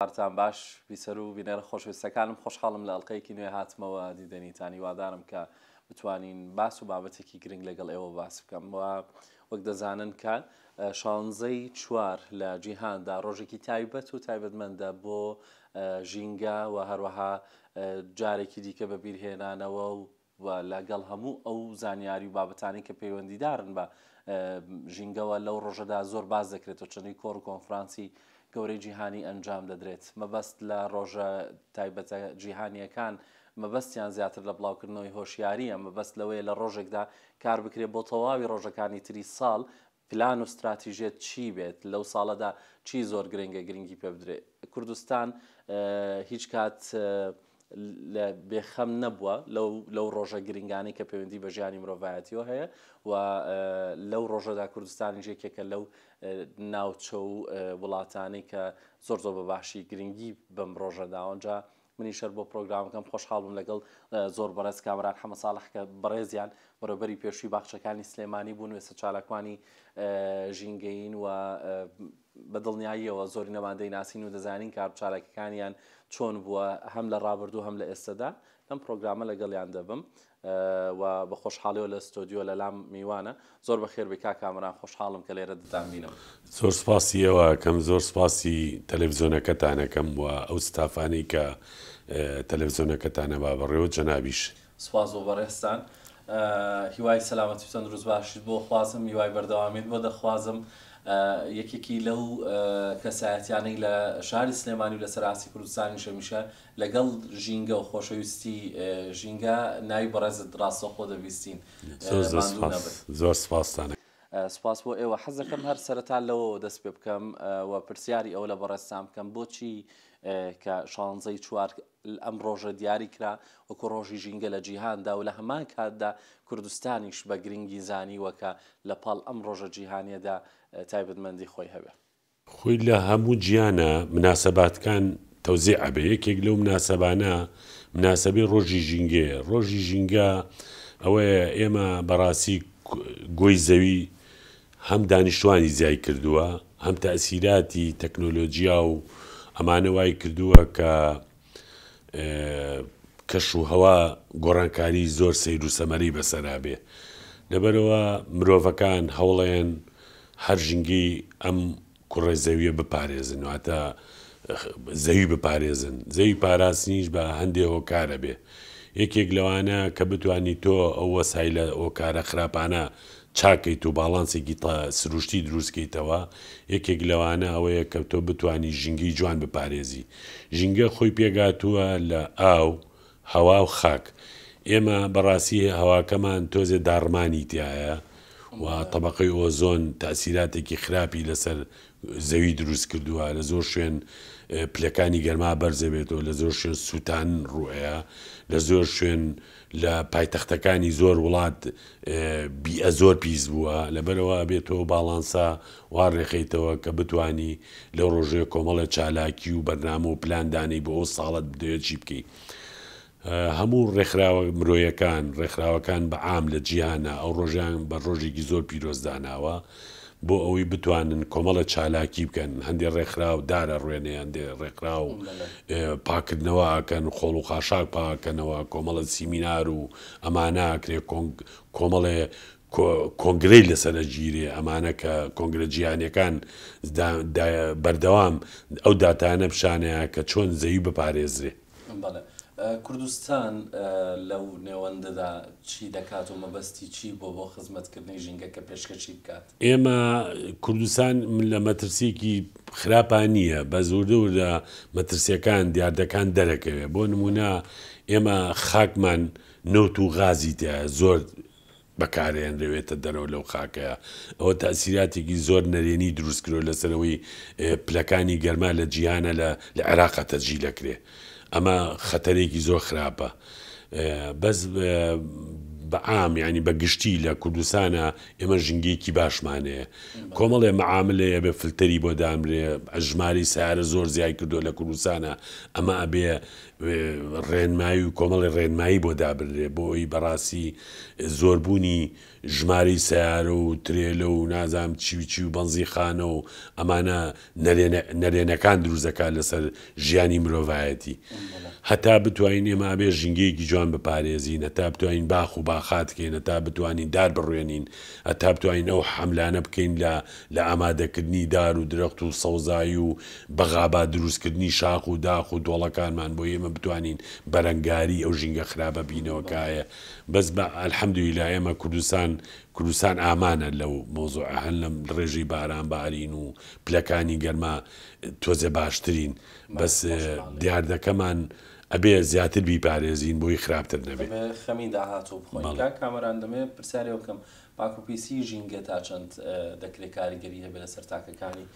کارتان باش بیسەر و بینەرە خۆشەویستەکانم خۆشحاڵم لە ئەڵلقەیەکی نوێ هاتمەوە دیدەنیتان هیوادارم کە بتوانین باس و بابەتێکی گرنگ لەگەڵ ئێوە باس بکەم و وەک دەزانن کە شانزەی چوار لە جیهاندا ڕۆژێکی تایبەت و تایبەتمەندە بۆ ژینگە و هەروەها جارێکی دیکە بە بیرهێنانەوە و و لەگەڵ هەموو ئەو زانیاری و بابەتانەی کە پەیوەندیدارن بە ژینگەوە لەو ڕۆژەدا زۆر باس دەکرێت و چەندین کۆڕ و کۆنفرانسی گەورەی جیهانی ئەنجام دەدرێت. مەبەست لە ڕۆژە تایبەتە جیهانییەکان مەبەستیان زیاتر لە بڵاوکردنەوەی هۆشیارییە، مەبەست لەوەیە لە ڕۆژێکدا کار بکرێت بۆ تەواوی ڕۆژەکانی تری ساڵ پلان و ستراتیژیەت چی بێت، لەو ساڵەدا چی زۆر گرنگە گرنگی پێ بدرێت. کوردستان هیچ کات لە بێخەم نەبووە لەو لەو ڕۆژە گرنگانەی کە پەیوەندی بە ژیانی مرۆڤایەتیەوە هەیە و لەو ڕۆژەدا کوردستانیش یەکێکە لەو ناوچە و وڵاتانەی کە زۆر زۆر بە باشی گرنگی بەم ڕۆژە داوە جا منیش هەر بۆ پرۆگرامەکەم خۆشحاڵ بووم لەگەڵ زۆر بەڕێز کامەران حەمە ساڵح کە بەڕێزیان بەڕێوبەری پێشووی باخچەکانی سلێمانی بوون و ئێستا چالاکوانی ژینگەیین و بە دڵنیاییەوە زۆرینەمان دەیناسین و دەزانین کار و چالاکیەکانیان چۆن بووە هەم لە ڕابردوو هەم لە ئێستەدا لەم پرۆگرامە لەگەڵیان دەبم و بە خۆشحاڵیەوە لە ستۆدیۆ لەلام میوانە. زۆر بەخێر بێی کاک کامەران خۆشحاڵم کە لێرە دەتانبینم. زۆر سپاسی ئێوە ئەکەم، زۆر سپاسی تەلەفزیۆنەکەتان ئەکەم و ئەو ستافانەی کە تەلەفزیۆنەکەتان ئەبا بەڕێوە، جەنابیش. سپاس بۆ بەڕێزتان. هیوای سەلامەتی و تەندروست باشیت بۆ خوازم، هیوای بەردەوامیت بۆ دەخوازم. یەکێکی لەو کەسایەتیانەی لە شاری سلێمانی و لە سەرئاستی کوردستانیش هەمیشە لەگەڵ ژینگە و خۆشەویستی ژینگە ناوی بەڕێزت ڕاستەوخۆ دەبیستین. زۆر زۆر ماندوو سپاس نەبن. زۆر سپاستان ئەکەم. سپاس بۆ ئێوە. حەز دەکەم هەر سەرەتا لەوەوە دەست پێ بکەم و پرسیاری ئەوە لە بەڕێزتان بکەم بۆچی کە شانزەی چوار ئەم ڕۆژە دیاری کرا وەکو ڕۆژی ژینگە لە جیهاندا و لە هەمان کاتدا کوردستانیش بە گرنگی زانیوە کە لە پاڵ ئەم ڕۆژە جیهانیەدا تایبەتمەندی خۆی هەبێ؟ خۆی لە هەموو جیانا مناسەباتکان تەوزیع ئەبێ یەکێک لەو مناسەبانە مناسەبەی ڕۆژی ژینگەیە ڕۆژی ژینگە ئەوەیە ئێمە بەڕاستی گۆی زەوی هەم دانیشتوانی زیای کردووە هەم تەئسیراتی تەکنۆلۆجیا و ئەمانە وای کردووە کە کەش و هەوا گۆڕانکاری زۆر سەیر و سەمەرەی بەسەرا بێ لەبەرئەوە مرۆڤەکان هەوڵێن هەر ژینگەی ئەم کوڕێ زەویە بپارێزن واتە زەوی بپارێزن زەوی پاراستنیش بە هەندێ هۆکارە بێ یەکێک لەوانە کە بتانی تۆ ئەو وەسایلە هۆکارە خراپانە چاکەیت و باڵانسێکی سروشتی دروستکەیتەوە، یەکێک لەوانە ئەوەیە کە تۆ بتوانی ژینگەی جوان بپارێزی. ژینگە خۆی پێکهاتووە لە ئاو، هەوا و خاک. ئێمە بەڕاستی هەواکەمان تۆزێ داڕمانی تیایە و تەبەقەی ئۆزۆن تەئسیراتێکی خراپی لەسەر زەوی دروست کردووە، لە زۆر شوێن پلەکانی گەرما بەرزەبێتەوە، لە زۆر شوێن سووتان ڕووئەیا، لە زۆر شوێن لە پایتەختەکانی زۆر وڵات بیئە زۆر پیس بووە، لەبەرئەوە ئەبێ تۆ باڵانسە وا ڕێخەیتەوە کە بتوانی لەو ڕۆژەیە کۆمەڵێ چالاکی و بەرنامە و پلان دانێی بۆ ئەو ساڵەت بتەوێت چی بکەی. هەموو ڕێکخراوە مرۆیەکان، ڕێکخراوەکان بە عام لە جیهانا ئەو ڕۆژەیان بە ڕۆژێکی زۆر پیرۆز داناوە بۆ ئەوەی بتوانن کۆمەڵێ چالاکی بکەن، هەندێ ڕێکخراو دار ئەڕوێنێ، هەندێ ڕێکخراو پاککردنەوە ئەکەن، خۆڵ و خاشاک پاکەنەوە، کۆمەڵە سیمینار و ئەمانە ئەکرێ، کۆمەڵێ کۆنگرەی لەسەر ئەگیرێ، ئەمانە کە کۆنگرە جیهانیەکان بەردەوام ئەو داتایانە پیشانەیە کە چۆن زەوی بپارێزرێ. بەڵێ. کوردستان لەو نێوەندەدا چی دەکات و مەبەستی چی بووە بۆ خزمەتکردنی ژینگە کە پێشکەشی بکات؟ ئێمە کوردستان لە مەترسیەکی خراپا نییە، بەس وردە وردە مەترسیەکان، دیاردەکان دەرەکەوێ. بۆ نموونە ئێمە خاکمان نەوت و غازی تیایە زۆر بەکارئەهێنرەوێتە دەرەوە لەو خاکەیا ئەوە تەئسیراتێکی زۆر نەرێنی دروست کردوە لەسەر ئەوەی پلەکانی گەرما لە جیهانە لە لە عێراقا تەسجیل ئەکرێ ئەمە خەتەرێکی زۆر خراپە بەس بە عام یانی بە گشتی لە کوردستانا ئێمە ژینگەیەکی باشمان هەیە کۆمەڵێ مەعامل هەیە ئەبێ فلتەری بۆ دانرێ ژمارەی سەیارە زۆر زیای کردووە لە کوردستانا ئەمە ئەبێ ڕێنمایی و کۆمەڵی ڕێنمایی بۆ دابنرێ بۆ ئەوی بەڕاستی زۆربوونی ژمارەی سەیارە و ترێلە و نازانم چی و چی و بەنزینخانە و ئەمانە نەرێنە نەرێنەکان دروست دەکات لەسەر ژیانی مرۆڤایەتی. هەتا بتوانین ئێمە ئەبێ ژینگەیەکی جوان بپارێزین، هەتا بتوانین باخ و باخات کەین، هەتا بتوانین دار بڕوێنین، هەتا بتوانین ئەو حەملانە بکەین لە لە ئامادەکردنی دار و درەخت و سەوزایی و بە غابات دروستکردنی شاخ و داخ و دۆڵەکانمان بۆی ئێمە بتوانین بەرەنگاری ئەو ژینگە خراپە بینەوە کە هەیە. بەس بە الحمدللە ئێمە کوردستان کوردستان ئامانە لەو مەوزوعە هەن لەم ڕێژەی باران بارین و پلەکانی گەرما تۆزێ باشترین بەس دیاردەکەمان ئەبێ زیاتر بیپارێزین بۆی خراپتر نەبێ. دەبێ خەمی داهاتوو بخۆین. کاک کامەران دەمەوێت پرسیارێ بکەم پاک و پیسی ژینگە تا چەند دەکرێت کاریگەری هەبێت لەسەر تاکەکانی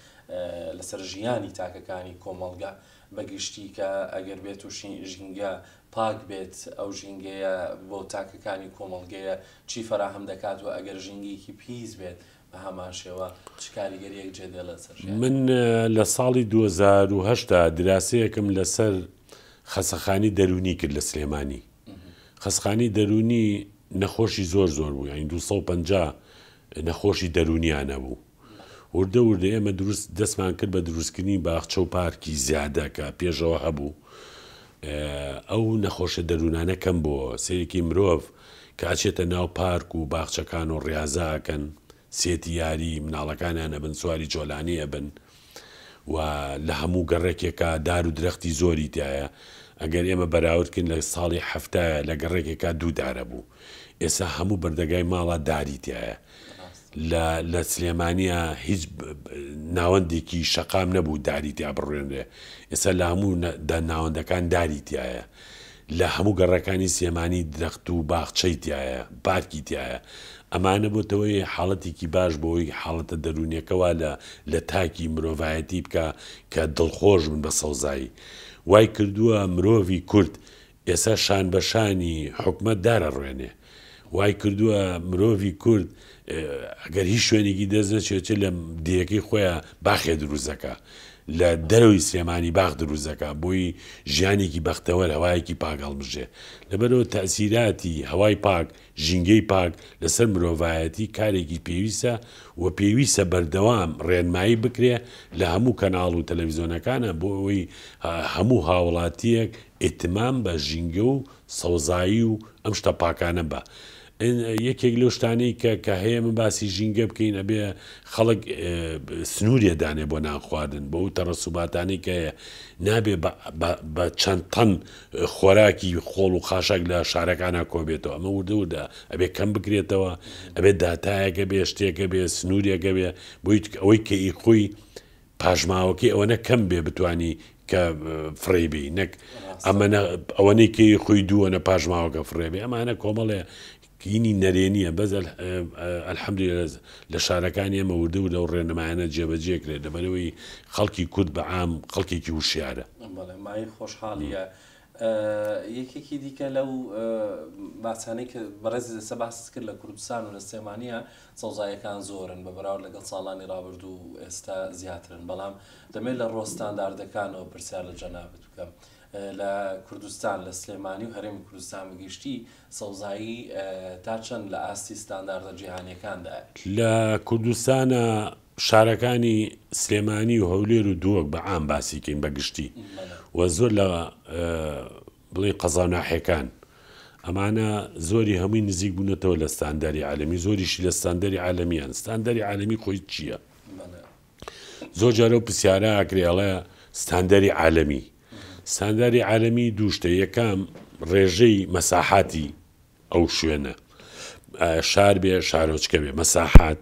لەسەر ژیانی تاکەکانی کۆمەڵگە بە گشتی کە ئەگەر بێت و ژینگە پاک بێت ئەو ژینگەیە بۆ تاکەکانی کۆمەڵگەیە چی فەراهەم دەکات و ئەگەر ژینگەیەکی پیس بێت بە هەمان شێوە چ کاریگەریەک جێ دێڵێت سەر ژیانی؟ من لە ساڵی 2008 دا دراسەیەکم لەسەر خەسەخانی دەروونی کرد لە سلێمانی. خەسخانی دەروونی نەخۆشی زۆر زۆر بوو یانی 250 نەخۆشی دەروونیان هەبوو. وردە وردە ئێمە دروست دەستمان کرد بە دروستکردنی باخچە و پارکی زیادە کە پێشەوە هەبوو ئەو نەخۆشە دەروونانە کەم بۆوە سەیرێکی مرۆڤ کە ئەچێتە ناو پارک و باخچەکان و ڕیازە ئەکەن سێتی یاری مناڵەکانیان ئەبن سواری جۆلانی ئەبن و لە هەموو گەڕێکێکا دار و درەختی زۆری تایە ئەگەر ئێمە بەراورد کەین لە ساڵی حەفتایە لە گەڕێکێکا دوو دارە بوو ئێستا هەموو بەردەگای ماڵا داری تایە لە لە سلێمانیا هیچ ناوەندێکی شەقام نەبوو داری تیا بڕوێنرێ ئێستا لە هەموو ناوەندەکان داری تایە لە هەموو گەڕەکانی سلێمانی درەخت و باخچەی تایە پارکی تایە ئەمانە بۆتەوەی حاڵەتێکی باش بۆی حاڵەتە دەروونیەکە وا لە لە تاکی مرۆڤایەتی بکە کە دڵخۆش بن بە سەوزایی وای کردووە مرۆڤی کورد ئێستا شان بە شانی حکومەت دار ئەڕوێنێ. وای کردووە مرۆڤی کورد ئەگەر هیچ شوێنێکی دەست نەچێت چ لە دێیەکەی خۆیان باخێ دروست دەکا لە دەرەوەی سلێمانی باخ دروست دەکا بۆی ژیانێکی بەختەوەر هەوایەکی پاک هەڵمژێ لەبەرەوە تەئسیراتی هەوای پاک ژینگەی پاک لەسەر مرۆڤایەتی کارێکی پێویستە و پێویستە بەردەوام ڕێنمایی بکرێ لە هەموو کەناڵ و تەلەڤیزۆنەکانە بۆ ئەوەی هەموو هاوڵاتیەک ئیهتمام بە ژینگە و سەوزایی و ئەم شتە پاکانە بە. یەکێک لەو شتانەی کە کە هەیە من باسی ژینگە بکەین ئەبێ خەڵک سنوورێ دانێ بۆ نان خواردن بۆ ئەو تەڕەسوباتانەی کە هەیە نابێ بە چەند تەن خۆراکی خۆڵ و خاشاک لە شارەکانە کۆبێتەوە ئەمە وردە وردە ئەبێ کەم بکرێتەوە ئەبێ داتایەکە بێ شتێکە بێ سنوورێکە بێ بۆی ئەوەی کە ئی خۆی پاشماوەکەی ئەوەنە کەم بێ بتوانی کە فڕێی بێی نەک ئەمەنە ئەوەنەی کەی خۆی دووەنە پاشماوەکە فڕێ بێ ئەمانە کۆمەڵێ کینی نەرێنیە بەس الحمدللە لە شارەکانی ئێمە وردە وردە و ڕێنمایانە جێبەجێ کرێت لەبەرەوەی خەڵکی کورد بە عام خەڵکێکی وشیارە. بەڵێ مایەی خۆشحاڵیە. یەکێکی دیکە لەو باسانەی کە بەڕێزت ئێستا باست کرد لە کوردستان و لە سلێمانییە سەوزاییەکان زۆرن بە بەراورد لەگەڵ ساڵانی ڕابردوو ئێستا زیاترن بەڵام دەمێت لە ڕۆ ستانداردەکانەوە پرسیار لە جەنابت بکەم لە کوردستان لە سلێمانی و هەرێمی کوردستان بەگشتی سەوزایی تا چەند لە ئاستی ستانداردە جیهانیەکاندایە؟ لە کوردستانا شارەکانی سلێمانی و هەولێر و دهۆک بە عام باسی کەین بە گشتی و زۆر لە بڵێین قەزا و ناحیەکان ئەمانە زۆری هەمووی نزیک بوونەتەوە لە ستاندەری عالەمی زۆریشی لە ستاندەری عالەمیان ستاندەری عالەمی خۆی چییە؟ زۆر جارە و پرسیارە ئەکرێ ئەڵێ ستاندەری عالەمی ستاندەری عالەمی دووشتە یەکەم ڕێژەی مەساحاتی ئەو شوێنە شار بێ شارۆچکە بێ مەساحات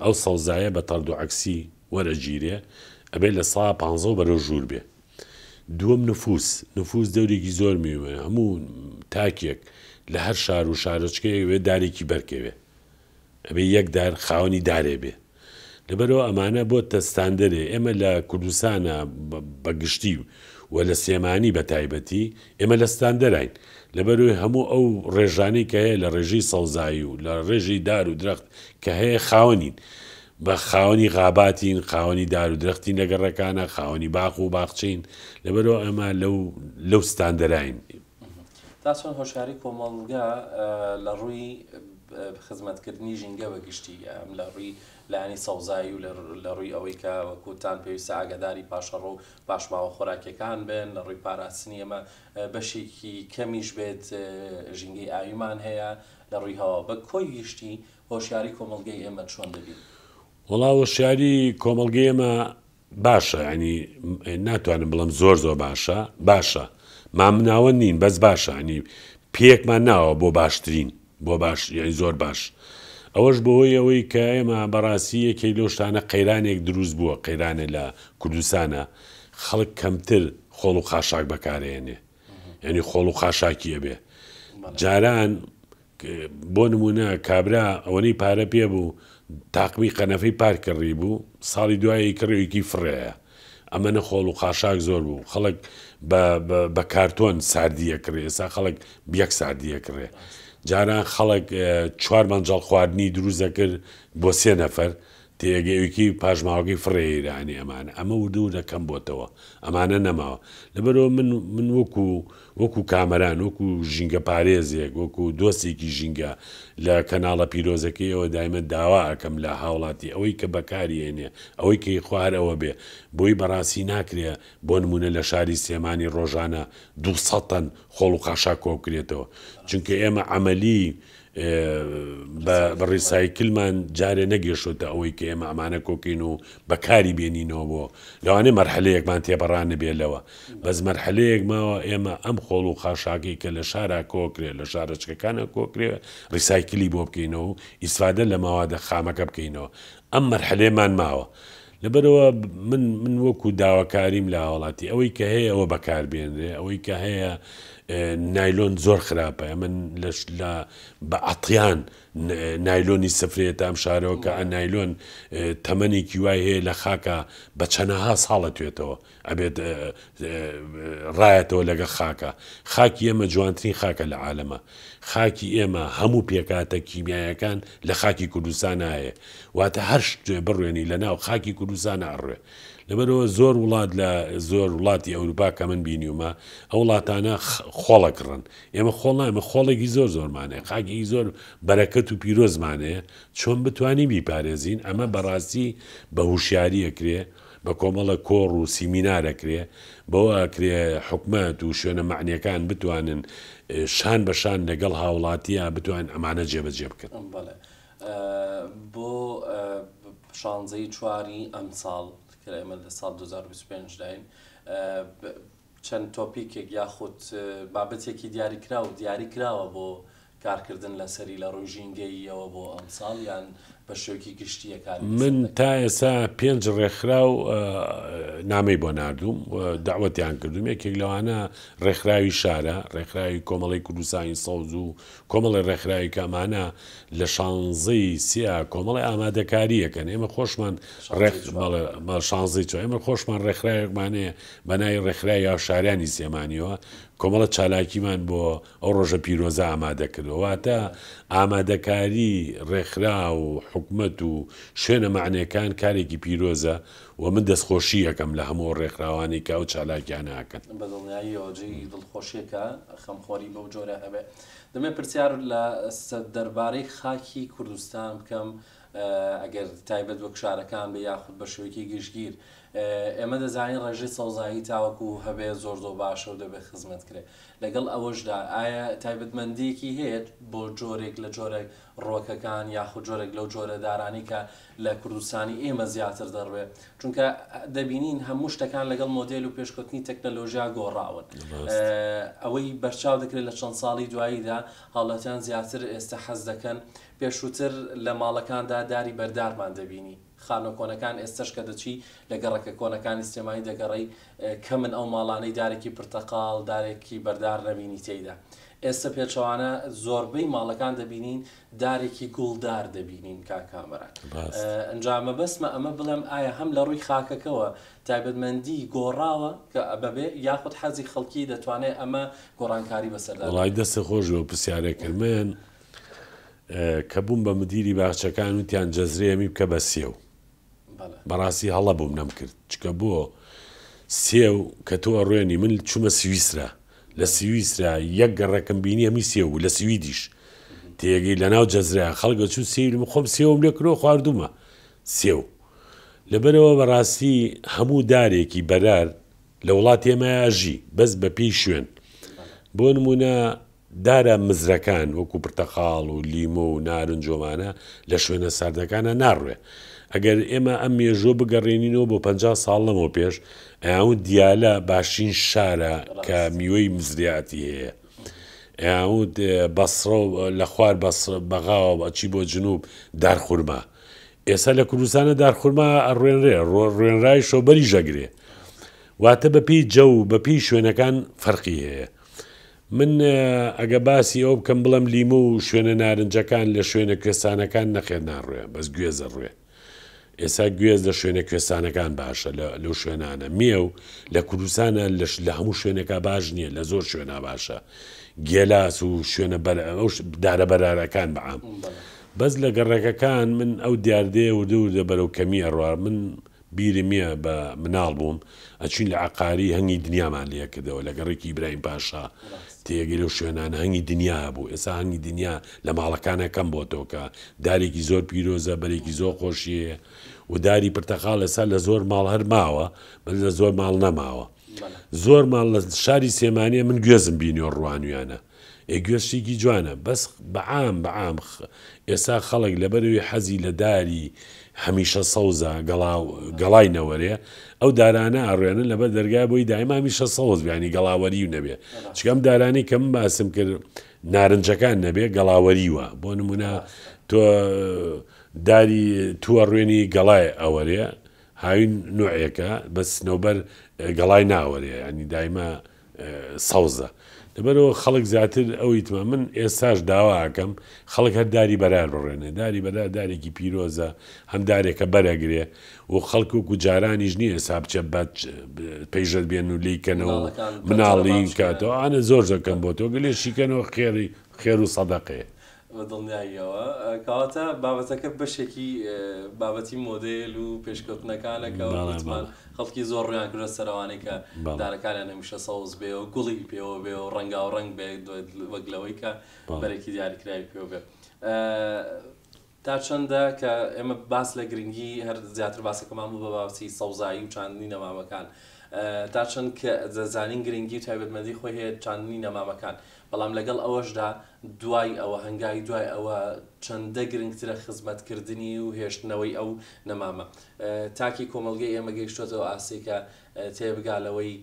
ئەو سەوزایە بە تەڕد و عەکسی وەرەگیرێ ئەبێ لە سا پانزەوە بەرەو ژوور بێ. دووەم نفوس، نفوس دەورێکی زۆر مهمە هەموو تاکێک لە هەر شار و شارۆچکەیەک ئەبێ دارێکی بەرکەوێ ئەبێ یەک دار خاوەنی دارێ بێ. لەبەرئەوە ئەمانە بۆتە ستاندەرێ ئێمە لە کوردستانا بە گشتی و لە سلێمانی بە تایبەتی ئێمە لە ستاندەراین لەبەرئەوەی هەموو ئەو ڕێژانەی کە هەیە لە ڕێژەی سەوزایی و لە ڕێژەی دار و درەخت کە هەیە خاوەنین بە خاوەنی غاباتین خاوەنی دار و درەختین لە گەڕەکانە خاوەنی باخ و باخچەین لەبەرئەوە ئێمە لەو لەو ستاندەراین. تا چۆن هۆشیاری کۆمەڵگە لە ڕووی خزمەتکردنی ژینگە بە گشتی ئەم لە ڕووی لایەنی سەوزایی و لە ڕووی ئەوەی کە وەکوتان پێویستە ئاگاداری پاشەڕۆ و پاشماوە خۆراکیەکان بن لە ڕووی پاراستنی ئەمە بەشێکی کەمیش بێت ژینگەی ئاویمان هەیە لە ڕووی هەوا بە کۆی گشتی هۆشیاری کۆمەڵگەی ئێمە چۆن دەبین؟ وەڵا هۆشیاری کۆمەڵگەی ئێمە باشە یانی ناتوانم بڵێم زۆر زۆر باشە باشە مامناوەند نین بەس باشە ینی پێکمان ناوە بۆ باشترین بۆ باش یعنی زۆر باش ئەوەش بەهۆی ئەوەی کە ئێمە بەڕاستی یەکێک لەو شتانە قەیرانێک دروست بووە قەیرانێ لە کوردستانە خەڵک کەمتر خۆڵ و خاشاک بەکارێنێ یعنی خۆڵ و خاشاکی ئەبێ جاران بۆ نموونە کابرا ئەوەنەی پارە پێ بوو تاقمی قەنەفەی پار کڕی بوو ساڵی دوایی کڕیویکی فڕێیە ئەمەنە خۆڵ و خاشاک زۆر بوو خەڵک بە کارتۆن ساردی ئەکڕی ئێستا خەڵک یەک ساردی ئەکڕێ جاران خەڵک چوار مەنجەڵ خواردنی دروست دەکرد بۆ سێ نەفەر تێگەیوکی پاشماوەکەی فڕێیرانی ئەمانە ئەمە وردە وردە کەم بۆتەوە ئەمانە نەماوە لەبەرەوە من من وەکو وەکو کامەران، وەکو ژینگەپارێزێک، وەکو دۆستێکی ژینگە لە کەناڵە پیرۆزەکەیەوە دایمە داوا ئەکەم لە هاوڵاتی ئەوەی کە بەکاری ئێنێ ئەوەی کە یخوا هەر ئەوە بێ بۆی بەڕاستی ناکرێ بۆ نمونە لە شاری سلێمانی ڕۆژانە 200 تەن خۆڵ و خاشاک کۆبکرێتەوە چونکە ئێمە عەمەلی بە ڕیسایکلمان جارێ نەگەشتۆتە ئەوەی کە ئێمە ئەمانە کۆکەین و بەکاری بێنینەوە بۆ لەوانەیە مەرحەلەیەکمان تێپەڕانبێ لەوە بەس مەرحەلەیەک ماوە ئێمە ئەم خۆڵ و خاشاکەی کە لە شارا کۆکرێ لە شارەچکەکانە کۆکرێ ڕیسایکلی بۆ بکەینەوە و ئیسفادە لە مەوادە خامەکە بکەینەوە ئەم مەرحەلەیەمان ماوە لەبەرئەوە من من وەکو داواکاریم لە هاوڵاتی ئەوەی کە هەیە ئەوە بەکار بێنرێ ئەوەی کە هەیە نایلۆن زۆر خراپە من لە بە عەتیان نایلۆنی سفرێتە ئەم شارەوە کە نایلۆن تەمەنێکی وای هەیە لە خاکە بە چەنەها ساڵە توێتەوە ئەبێت ڕایەتەوە لەگە خاکە خاکی ئێمە جوانترین خاکە لە عالەمە خاکی ئێمە هەموو پێکهاتە کیمیایەکان لە خاکی کوردستانا هەیە واتە هەر شتێ بڕوێنی لە ناو خاکی کوردستانا ئەڕوێ لەبەرئەوە زۆر وڵات لە زۆر وڵاتی ئەوروپا کە من بینیومە ئەو وڵاتانە خۆڵ ئەکڕن ئێمە خۆڵ نا ئێمە خۆڵێکی زۆر زۆرمان هەیە خاکێکی زۆر بەرەکەت و پیرۆزمان هەیە چۆن بتوانین بیپارێزین ئەمە بەڕاستی بە هوشیاری ئەکرێ بە کۆمەڵە کۆڕ و سیمینار ئەکرێ، بەوە ئەکرێ حکومەت و شوێنە مەعنیەکان بتوانن شان بە شان لەگەڵ هاوڵاتیا بتوانن ئەمانە جێبەجێ بکەن. بەڵێ بۆ شانزەی چواری ئەمساڵ کە ئێمە لە ساڵ 2025 داین چەند تۆپیکێک یاخود بابەتێکی دیاریکراو دیاری کراوە بۆ کارکردن لەسەری لە ڕووی ژینگەییەوە بۆ ئەمساڵ یان بە شێوەیەکی گشتییە کاری لەسەر من دەکرێت؟ تا ئێستا پێنج ڕێکخراو نامەی بۆ ناردووم و دەعوەتیان کردووم، یەکێک لەوانە ڕێکخراوی شارە، ڕێکخراوی کۆمەڵەی کوردستانی سەوز و کۆمەڵی ڕێکخراوی کە ئەمانە لە شانزەی سیا کۆمەڵی ئامادەکاری ئەکەن، ئێمە خۆشمان ڕێک بەڵێ شانزەی چوار ئێمە خۆشمان ڕێکخراوێکمان هەیە بە ناوی ڕێکخراوی هاوشاریانی سلێمانیەوە کۆمەڵە چالاکیمان بۆ ئەو ڕۆژە پیرۆزە ئامادە کردووە، واتە ئامادەکاری ڕێکخراو و حکومەت و شوێنە مەعنیەکان کارێکی پیرۆزە و من دەستخۆشی ئەکەم لە هەموو ئەو ڕێکخراوانەی کە ئەو چالاکیانە ئەکەن. بە دڵنیاییەوە جێی دڵخۆشیە کە خەمخۆری بەو جۆرە هەبێ. دەمەوێ پرسیار لە دەربارەی خاکی کوردستان بکەم ئەگەر تایبەت وەک شارەکان بێ یاخود بە شێوەیەکی گشتگیر ئێمە دەزانین ڕێژەی سەوزایی تاوەکو هەبێ زۆر زۆر باشە و دەبێ خزمەت کرێ لەگەڵ ئەوەشدا ئایا تایبەتمەندییەکی هەیە بۆ جۆرێک لە جۆرە ڕووەکەکان یاخود جۆرێک لەو جۆرە دارانەی کە لە کوردستانی ئێمە زیاتر دەڕوێ؟ چونکە دەبینین هەموو شتەکان لەگەڵ مۆدێل و پێشکەوتنی تەکنەلۆژیا گۆڕاون. ئەوەی بەرچاو دەکرێت لە چەند ساڵی دواییدا هاوڵاتیان زیاتر ئێستا حەز دەکەن پێشووتر لە ماڵەکاندا داری بەردارمان دەبینی. خانوە کۆنەکان ئێستەش کە دەچی لە گەڕەکە کۆنەکانی سلێمانی دەگەڕێی کەمن ئەو ماڵانەی دارێکی پرتەقاڵ دارێکی بەردار نەبینی تێیدا ئێستە پێچەوانە زۆربەی ماڵەکان دەبینین دارێکی گوڵدار دەبینین کاک کامەران ڕاست. ئەنجا مەبەستمە ئەمە بڵێم ئایا هەم لە ڕووی خاکەکەوە تایبەتمەندی گۆڕاوە کە بەبێ یاخود حەزی خەڵکی دەتوانێت ئەمە گۆڕانکاری بەسەردا وەڵای بێنێت؟ دەستت خۆش بێ ئەو پرسیارە کرد من کە بووم بە مدیری باخچەکان وتیان جەزرەی ئەمی بکە بە سێو بەڕاستی هەڵە بووم نەمکرد چکە بۆ سێو کە تۆ ئەڕوێنی من چوومە سویسرا لە سویسرا یەک گەڕەکم بینی هەمی سێو بوو لە سویدیش تێگەی لە ناو جەزرە خەڵک ئەچوو سێوی من خۆم سێوم لێ کرۆ خواردومە سێو لەبەرەوە بەڕاستی هەموو دارێکی بەرار لە وڵاتی ئێمە ئەژی بەس بە پێی شوێن بۆ نمونە دارە مزرەکان وەکو پرتەقاڵ و لیمۆ و نارنج و ئەمانە لە شوێنە ساردەکانا ناڕوێ. ئەگەر ئێمە ئەم مێژووە بگەڕێنینەوە بۆ 50 ساڵ لەمەو پێش، ئەیانوت دیالە باشترین شارە کە میوەی مزریاتی هەیە. ئەیانوت بەسڕە و لە خوار بەسڕە بەغاوە ئەچی بۆ جنوب دارخورما. ئێستا لە کوردستانە دارخورما ئەڕوێنرێ، ڕوێنرایشەوە بەریش ئەگرێ. واتە بە پێی جەو و بە پێی شوێنەکان فەرقی هەیە. من ئەگە باسی ئەوە بکەم بڵێم لیمۆ و شوێنە نارنجەکان لە شوێنە کوێستانەکان نەخێر ناڕوێ بەس گوێز ئەڕوێ ئێستا گوێز لە شوێنە کوێستانەکان باشە لە لەو شوێنانە مێو لە کوردستانە لە لە هەموو شوێنێکا باش نییە لە زۆر شوێنا باشە گێلاس و شوێنە بەر ئەو دارە بەرارەکان بەعام بەس لە گەڕەکەکان من ئەو دیاردەیە وردە وردە بەرەو کەمی ئەڕوا من بیرم یە بە مناڵ بووم ئەچوین لە عەقاری هەنگی دنیامان لێ ئەکردەوە لە گەڕەکی ئیبراهیم پاشا تێگەی لەو شوێنانە هەنگی دنیا هەبوو ئێستا هەنگی دنیا لە ماڵەکانە کەم بۆتەوە کە دارێکی زۆر پیرۆزە بەرێکی زۆر خۆشی هەیە و داری پرتەقاڵ ئێستا لە زۆر ماڵ هەر ماوە بەس لە زۆر ماڵ نەماوە زۆر ماڵ لە شاری سێمانیە من گوێزم بینیوە ڕوانویانە ئێ گوێز شتێکی جوانە بەس بەعام بەعام ئێستا خەڵک لەبەرەوەی حەزی لە داری هەمیشە سەوزە گەڵا گەڵای نەوەرێ ئەو دارانە ئەڕوێنن لەبەر دەرگای بۆی دایما هەمیشە سەوز بێ ینی گەڵاوەریو نەبێ چونکە ئەم دارانەی کە من باسم کرد نارنجەکان نەبێ گەڵاوەریوە بۆ نمونە تۆ داری تووە ڕوێنی گەڵای ئەوەرێ هاوین نوعێکە بەس سنەوبەر گەڵای ناوەرێ ینی دایمە سەوزە لەبەرئەوە خەڵک زیاتر ئەوی تمە من ئێستاش داوا ئەکەم خەڵک هەر داری بەرار بڕێنێ داری بەرار دارێکی پیرۆزە هەم دارێکە بەرەگرێ و خەڵک وەکو جارانیش نییە ئێستا بچێ بە پەیژەت بێن و لێی کەنەوە و مناڵەکان پەنجەرە مناڵی بابشکێنن. کاتەوە ئەوانە زۆر زۆر کەم بۆتەوە گەلێ شیکەنەوە خێری خێر و سەدەقەیە. بە دڵنیاییەوە. کەواتە بابەتەکە بەشێکی بابەتی مۆدێل و پێشکەوتنەکانە کە وەک بەڵێ وتمان بەڵێ. خەڵکی زۆر ڕوویان کردووە سەر ئەوانەی کە بەڵێ. دارەکانیان هەمیشە سەوز بێ و گوڵی پێوە بێ و ڕەنگاوڕەنگ بێ وەک لەوەی کە بەڵێ. بەرێکی دیاریکراوی پێوە بێ. تا چەندە کە ئێمە باس لە گرنگی هەر زیاتر باسەکەمان بوو بە باسی سەوزایی و چاندنی نەمامەکان تا چەند کە دەزانین گرنگی و تایبەتمەندی خۆی هەیە چاندنی نەمامەکان بەڵام لەگەڵ ئەوەشدا دوای ئەوە هەنگاوی دوای ئەوە چەندە گرنگترە خزمەتکردنی و هێشتنەوەی ئەو نەمامە تاکی کۆمەڵگەی ئێمە گەیشتۆتەوە ئاستێک کە تێبگا لەوەی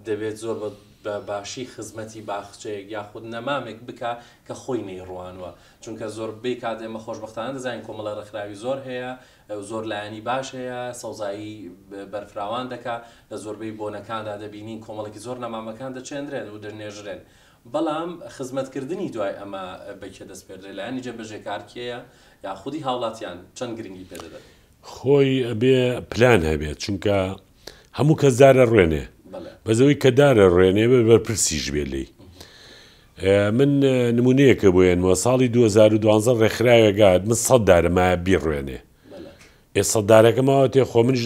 دەبێت زۆر بە بە باشی خزمەتی باخچەیەک یاخود نەمامێک بکا کە خۆی نەیڕوانوە چونکە زۆربەی کات ئێمە خۆشبەختانە دەزانین کۆمەڵە ڕێکخراوی زۆر هەیە و زۆر لایەنی باش هەیە سەوزایی بەرفراوان دەکا لە زۆربەی بۆنەکاندا دەبینین کۆمەڵێکی زۆر نەمامەکان دەچێنرێن و دەنێژرێن بەڵام خزمەتکردنی دوای ئەمە بە کێ دەسپێردرێ لایەنی جێبەجێکار کێیە یا خودی هاوڵاتیان چەند گرنگی پێ دەدەن؟ خۆی ئەبێ پلان هەبێت چونکە هەموو کەس دارە ڕوێنێ بەس ئەوەی کە دارە ڕوێنێ بێ بەرپرسیش بێ لێی من نمونەیەکە بۆ یەنمەوە ساڵی 2012 ڕێکخراوێک هات من سەد دارە مایە بیڕوێنێ ئێ سەد دارەکە ماوە تێ خۆ منیش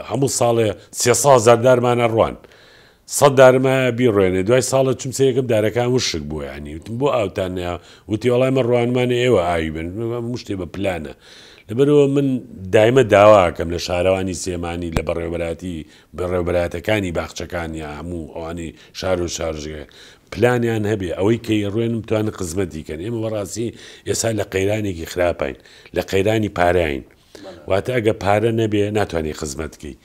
هەموو ساڵێ سێ هەزار دارمانە ڕوان سەد دارم هەیە بیڕوێنێ دوای ساڵە چوم سەیرکەم دارەکان وشک بووە یانی وتم بۆ ئاوتان نەیا وتی وەڵای مە ڕوانمانە ئێوە ئاوی بن هەموو شتێ بە پلانە لەبەرەوە من دایمە داواکەم لە شارەوانی سێمانی لە بەڕێوەبەراتی بەڕێوەبەرایەتەکانی باخچەکان یا هەموو ئەوانی شار و شارۆچکە پلانیان هەبێ ئەوەی کە ئەیڕوێنن بتوانن خزمەتی کەن ئێمە بەڕاستی ئێستا لە قەیرانێکی خراپین لە قەیرانی پارەین واتە ئەگە پارە نەبێ ناتوانانی خزمەت کەی.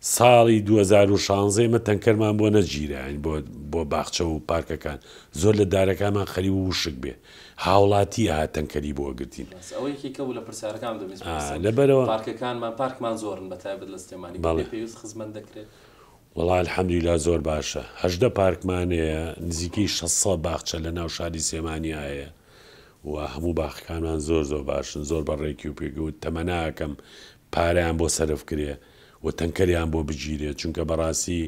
ساڵی 2016 ئێمە تەنکەرمان بۆ نەگیرا یانی بۆ بۆ باخچە و پارکەکان زۆر لە دارەکانمان خەریک بوو وشک بێ هاوڵاتی ئەهات تەنکەری بۆ ئەگرتین. ڕاستە ئەوە یەکێکە بوو لە پرسیارەکانم دەمویست ئا بپرسم لەبەرئەوە پارکەکانمان پارکمان زۆرن بە تایبەت لە سلێمانی بە بەڵێ. پێی پێویست خزمەت دەکرێت؟ وەڵا الحمدللە زۆر باشە 18 پارکمان هەیە نزیکەی 600 باخچە لە ناو شاری سلێمانیا هەیە و هەموو باخەکانمان زۆر زۆر باشن زۆر بە ڕێکی و پێکی و تەمەنا ئەکەم پارەیان بۆ سەرف کرێ و تەنکەریان بۆ بگیرێ چونکە بەڕاستی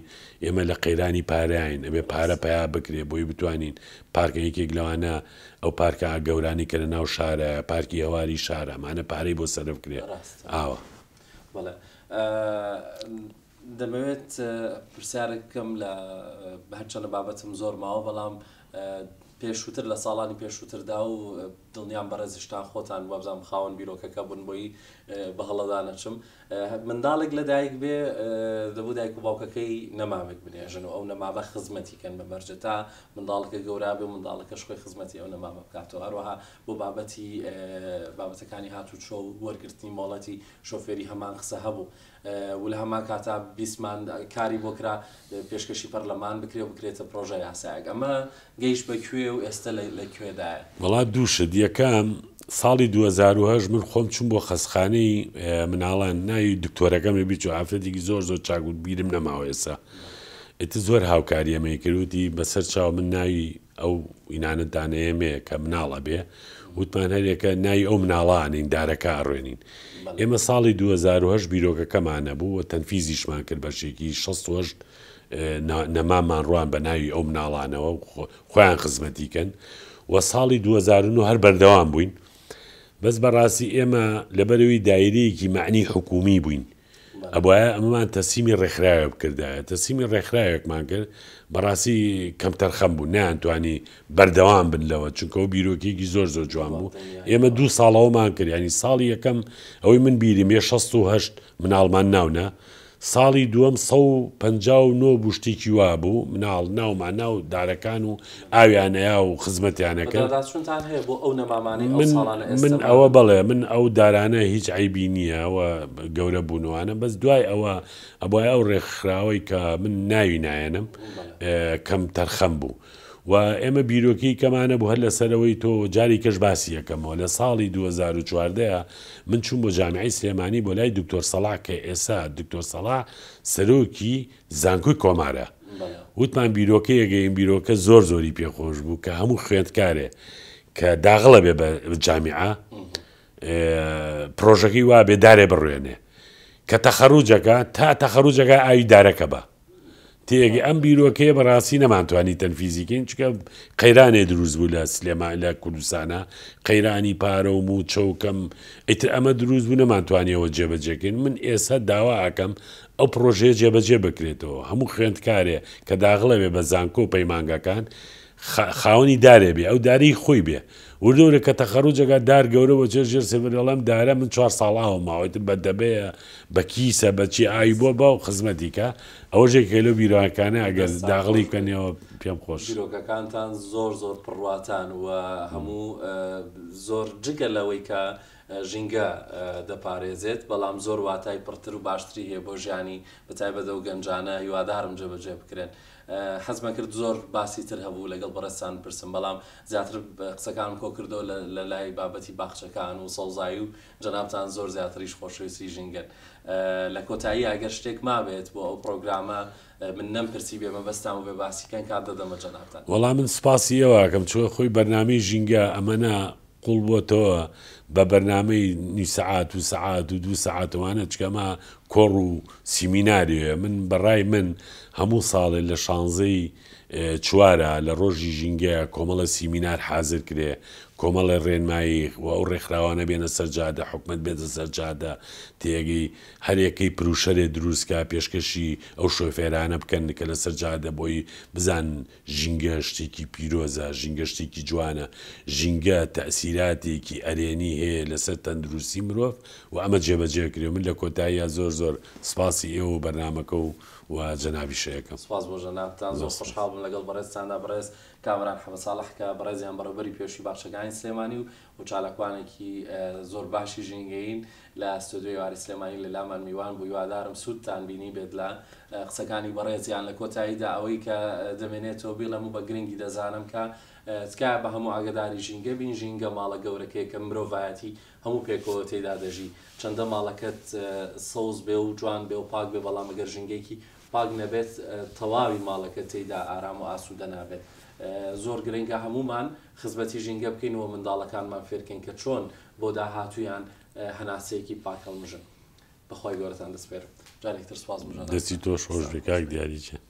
ئێمە لە قەیرانی پارەین ئەبێ پارە پەیا بکرێ بۆی بتوانین پارکە یەکێک لەوانە ئەو پارکە گەورانی کە لە ناو شارە پارکی هەواری شارە ئەمانە پارەی بۆ سەرف کرێ ڕاستە ئاوە. بەڵێ دەمەوێت پرسیارێک بکەم لە هەرچەندە بابەتم زۆر ماوە بەڵام پێشووتر لە ساڵانی پێشووتردا و دڵنیام بەڕێزیشتان خۆتان وابزانم خاوەن بیرۆکەکە بوون بۆی بە هەڵەدا نەچم منداڵێک لەدایک بێ دەبوو دایک و باوکەکەی نەمامێک بنێژن و ئەو نەمامە خزمەتی کەن بە مەرجە تا منداڵەکە گەورا بێ و منداڵەکەش خۆی خزمەتی ئەو نەمامە بکاتەوە هەروەها بۆ بابەتی بابەتەکانی هاتوچۆ و وەرگرتنی مۆڵەتی شۆفێری هەمان قسە هەبوو و لە هەمان کاتا بیستمان کاری بۆ کرا پێشکەشی پەرلەمان بکرێ و بکرێتە پرۆژە یاسایەک ئەمە گەیشت بە کوێ و ئێستە لە کوێدایە؟ وەڵا دوو شت یەکەم ساڵی 2008 من خۆم چووم بۆ خەستخانەی مناڵان ناوی دکتۆرەکەم لە بیر چوو ئافرەتێکی زۆر زۆر چاک بوو بیرم نەماوە ئێستا ئیتر زۆر هاوکاری ئەمەی کرد وتی بەسەر چاو من ناوی ئەو ئینانە دانەیەمێ کە مناڵ ئەبێ وتمان هەرێکە ناوی ئەو مناڵە ئەنین دارەکە ئەڕوێنین ئێمە ساڵی 2008 بیرۆکەکەمان نەبوو و تەنفیزیشمان کرد بەشێکی 68 نەمامان ڕوان بە ناوی ئەو مناڵانەوە خۆیان خزمەتی کەن و ساڵی 2009 هەر بەردەوام بووین بەس بەڕاستی ئێمە لەبەرەوەی دایرەیەکی مەعنی حکومی بووین ئەبوایە ئەمەمان تەسلیمی ڕێکخراوێک بکردایە، تەسلیمی ڕێکخراوێکمان کرد، بەڕاستی کەمتەرخەم بوون، نەیانتوانی بەردەوام بن لەوە، چونکە ئەو بیرۆکەیەکی زۆر زۆر جوان بوو، ئێمە دوو ساڵ ئەوەمان کرد، یانی ساڵی یەکەم ئەوەی من بیرم بێ 68 مناڵمان ناونا، ساڵی دووەم 159 بوو شتێکی وا بوو، مناڵ ناومان ناو دارەکان و ئاویان ئەیا و خزمەتیان ئەکرد. بەدواداچوونتان هەیە بۆ ئەو نەمامانەی ئەو من ساڵانە ئێستە من ئەوە ماون؟ بەڵێ من ئەو دارانە هیچ عەیبی نییە و گەورە بوون وانە بەس دوای ئەوە ئەبوایە ئەو ڕێکخراوەی کە من ناوی نایەنم بەڵێ. کەم تەرخەم بوو و ئێمە بیرۆکەی کەمانە بوو هەر لەسەرەوەی تۆ جاری کەش باسی ئەکەمەوە لە ساڵی 2014 من چووم بۆ جامیعەی سلێمانی بۆ لای دکتۆر سەڵاح کە ئێستا دکتۆر سەڵاح سەرۆکی زانکۆی کۆمارە وتمان بیرۆکەیەک ئەیم بیرۆکە زۆر زۆری پێ خۆش بوو کە هەموو خوێندکارێ کە داغڵە بێ بە جامیعە پرۆژەکەی وا بێ دارێ بڕوێنێ کە تەخەروجەکە تا تەخەروجەکە ئاوی دارەکە بە تێگە ئەم بیرۆکەیە بەڕاستی نەمانتوانی تەنفیزیکەین چکە قەیرانێ دروست بوو لە سلێما لە کوردستانە قەیرانی پارە و موچە و کەم ئیتر ئەمە دروست بوو نەمانتوانیەوە جێبەجێکەین من ئێستا داوا ئەکەم ئەو پڕۆژەیە جێبەجێ بکرێتەوە، هەموو خوێندکارێ کە داغڵە بێ بە زانکۆ و پەیمانگاکان خاوەنی دارێ بێ، ئەو دارە هی خۆی بێ. وردە وردە کە تەخەروج ئەکا دار گەورە بۆ چێ ژێر سێبەری ئەڵێ ئەم دارە من چوار ساڵ ئاوم ماوە ئیتر بە دەبەیە بە کیسە بە چی ئاوی بۆ با و خزمەتی کا. ئەوەش یەکێکە لەو بیرۆکانە ئەگەر دەستتان داغڵی خۆش بێت. بکەنەوە پێم خۆش. بیرۆکەکانتان زۆر زۆر پڕواتان و هەموو زۆر جگە لەوەی کە ژینگە دەپارێزێت، بەڵام زۆر واتای پڕتر و باشتری هەیە بۆ ژیانی بەتایبەت ئەو گەنجانە، هیوادارم جێبەجێ بکرێن. حەزمەکرد زۆر باسی تر هەبوو لەگەڵ بەڕێزتان بپرسم، بەڵام زیاتر قسەکانم کۆکردەوە لە لای بابەتی باخچەکان و سەوزایی و جەنابتان زۆر زیاتریش خۆشەویستی ژینگەن. لە کۆتاییا گەر شتێک مابێت بۆ ئەو پڕۆگرامە من نەمپرسی بێ مەبەستان و بێ باسی کەن کات دەدەمە جەنابتان. وەڵا من سوپاسی ئێوە ئەکەم چونکە خۆی بەرنامەی ژینگە ئەمەنە قوڵ بۆتەوە بە بەرنامەی نیو سەعات و سەعات و دوو سەعات وانە چکە ئەمە کۆڕ و سیمینارێ من بەڕای من هەموو ساڵێ لە شانزەی چوارە لە ڕۆژی ژینگەیە کۆمەڵە سیمینار حازر کرێ کۆمەڵێ ڕێنمایی و ئەو ڕێکخراوانە بێنە سەر جادە حکومەت بێتە سەر جادە تێگەی هەرێکەی پروشەرێ دروستکە پێشکەشی ئەو شۆفێرانە بکەن کە لەسەر جادە بۆی بزان ژینگە شتێکی پیرۆزە، ژینگە شتێکی جوانە، ژینگە تەئسیراتێکی ئەرێنی هەیە لەسەر تەندروستی مرۆڤ و ئەمە جێبەجێ کرێ. من لە کۆتاییا زۆر زۆر سپاسی ئێوە و بەرنامەکە و و جەنابیشە یەکەم. سوپاس بۆ جەنابتان زۆر خۆشحاڵ بووم لەگەڵ بەڕێزتاندا بەڕێز کامەران حەمەساڵح کە بەڕێزیان بەڕێوبەری پێشووی باخچەکانی سلێمانی و و چالاکوانێکی زۆر باشی ژینگەیین لە ستۆدیۆی ئێوارەی سلێمانی لە لامان میوان بوو هیوادارم سوودتان بینی بێت لە قسەکانی بەڕێزیان لە کۆتاییدا ئەوەی کە دەمێنێتەوە بیڵێم و بە گرنگی دەزانم کە تکایە بە هەموو ئاگەداری ژینگە بین ژینگە ماڵە گەورەکەیە کە مرۆڤایەتی هەموو پێکەوە تێیدا دەژی چەندە ماڵەکەت سەوز بێ و جوان بێ و پاک بێ بەڵام ئەگەر ژینگەیەکی پاک نەبێت تەواوی ماڵەکە تێیدا ئارام و ئاسوودە نابێت زۆر گرنگە هەموومان خزمەتی ژینگە بکەین و منداڵەکانمان فێرکەین کە چۆن بۆ داهاتوویان هەناسەیەکی پاک هەڵمژن بەخوای گەورەتان دەسپێرم جارێکی تر سوپاس بۆ جەنابتان. دەستی تۆش خۆش بێ کاک دیاری گیان.